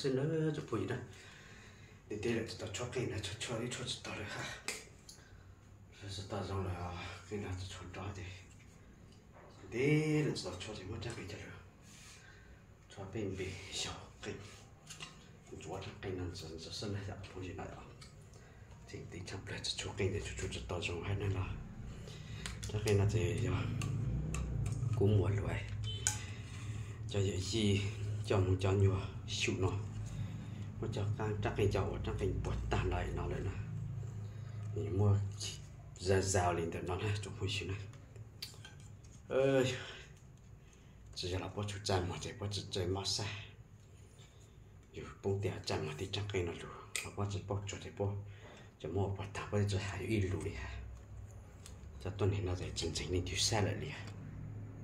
Xwb na tsoom phooj ywg na, ntev ntev lawm tsis tau tshuab qeej na, tshuab tshuab ib tshuab tsis tau lawm ha. Tsis tau zoo lawm, qeej no tsis tshua nrov ces ntev lawm tsis tau tshuab ces muab rab qeej coj los tshuab peb npe xyaum qeej, ntxuav rab qeej no ntxuav xwb na yom phooj ywg na yom. Tseem tib tshaj plaws tsis tshuab qeej ces tsuas tshuab tsis tau zoo hab na los. Rab qeej no ces yog kuv muam Luam cov yawm yij coj mus cov nyuag xyum no, muab cov rab qeej coj ua rab qeej puas tag nrho no lawm na. Muab zaj zaj li ntawm no na tsoom phooj ywg na. Tsis yog los puab tsuas tsa muag ces puab tsis tsa mob sab. Yus poob tiag tsa muag tib rab qeej no lug los puab tsis paub tsuag ces puab cov muab ua puag tag puab tsis has yuav ib lus li hab. Cov tuab neeg no ces tsis ntseeg leej twg sab lawm li.